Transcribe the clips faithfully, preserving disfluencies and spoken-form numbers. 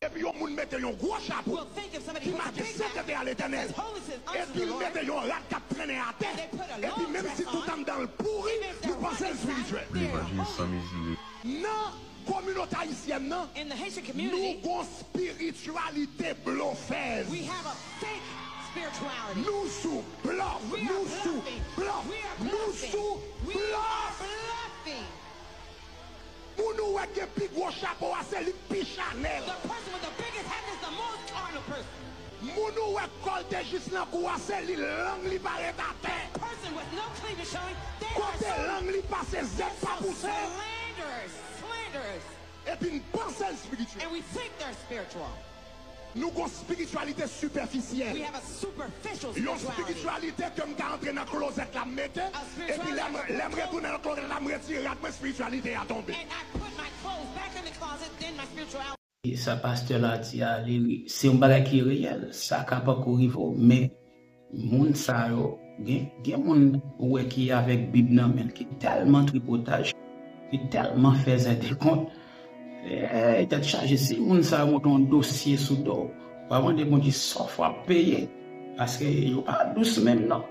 Epi yon moun mete yon gwo chapo ki make Sentete a Letènèl, epi l mete yon rad k ap trennen atè, epi menm si tout anndan l pouri, nou panse l espirityèl. Nan kominote ayisyèn nan, nou gon espirityalite blofèz. Nou sou blòf, nou sou blòf, nou sou blòf. Moun ou wè gen pi gwo chapo a, se li k pi chanèl. Moun ou wè kò l te jis nan kou a, se li lang li pa ret atè. Kote lang li pase, zèb pa pouse. Epi n panse l espirityèl. Nou gon espirityalite sipèfisyèl. Yon espirityalite ke m ka antre nan klozèt la, m mete, epi lè m, lè m retounen nan klozèt la, m retire rad mwen, espirityalite a tonbe. Sa pastè la di a, li, se yon bagay ki reyèl. Sa ka poko rive w, men moun sa yo, gen, gen moun ou wè ki avèk Bib nan men l, ki tèlman tripotaj, ki tèlman fèzè de kont, Ey, tèt chaje, si moun sa yo monte yon dosye sou do w, w ap mande Bondye sa w fè w ap peye. Paske yo pa dous menm non.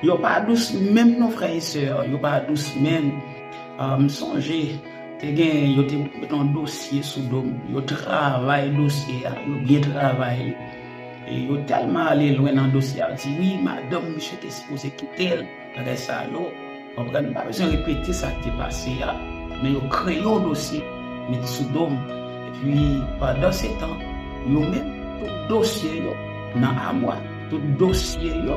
Yo pa dous menm non, frè e sè, yo pa dous menm. Ah, m sonje, te gen, yo te mete yon dosye sou do m. Yo travay dosye a, yo byen travay li. E yo tèlman ale lwen nan dosye a, yo di, wi, madanm misye te sipoze kite l. Bagay sa yo, w konprann, m pa bezwen repete sa k te pase a, men yo kreye yon dosye, mete sou do m. Epi, pandansetan, yo met tout dosye yo nan amwa, tout dosye yo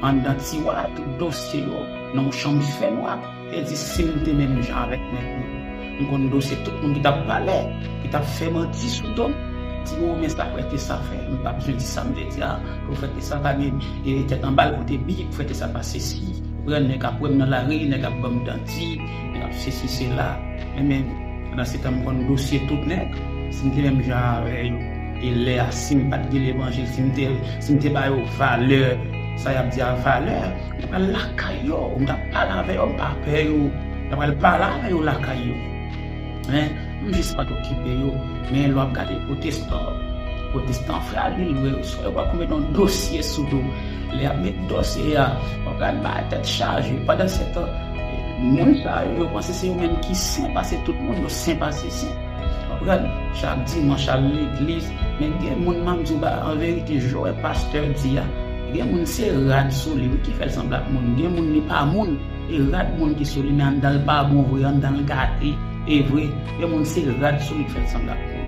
anndan tiwa, tout dosye yo nan yon chanm fènwa. E di, si m te menm jan avèk nèg yo, m konn dosye tout moun ki t ap pale, ki t ap fè manti sou do m. Di, o, men sa frè Tesa fè, m pa bezwen di sa m te di a. Pou frè Tesa pa gen, e, tèt anba l pote bib, frè Tesa pa sesi. Ou konprann, nèg ap wè m nan lari, nèg ap ban m danti, nèg ap sesi sela. Men, men, pandan se tan m konn dosye tout nèg. Si m te menm jan avè yo, e lè a, si m pa t gen levanjil, si m te, si m te ba yo valè, sa y ap di a valè, m t ap al lakay yo, m t ap pale avè yo, m pa pè yo, m t ap al pale avè yo lakay yo. Hein? M jis pa t okipe yo. Men lè w ap gade pwotestan, pwotestan frajil vre, swa yo pa konn met yon dosye sou do. Lè y ap met dosye a, w ap gade bagay tèt chaje. Pandansetan, moun sa yo, yo panse se yo menm ki sen pase tout moun, yo sen pase sen. W ap gade, chak dimanch al legliz, men gen moun, m ap di w ba, an verite, jan w wè pastè di a, gen moun se rad sou li, wi, ki fè l sanble ak moun. Gen moun li pa moun. E rad moun ki sou li, men anndan l pa bon vre, anndan l gate, e vre, gen moun se rad sou li k fè l sanble ak moun.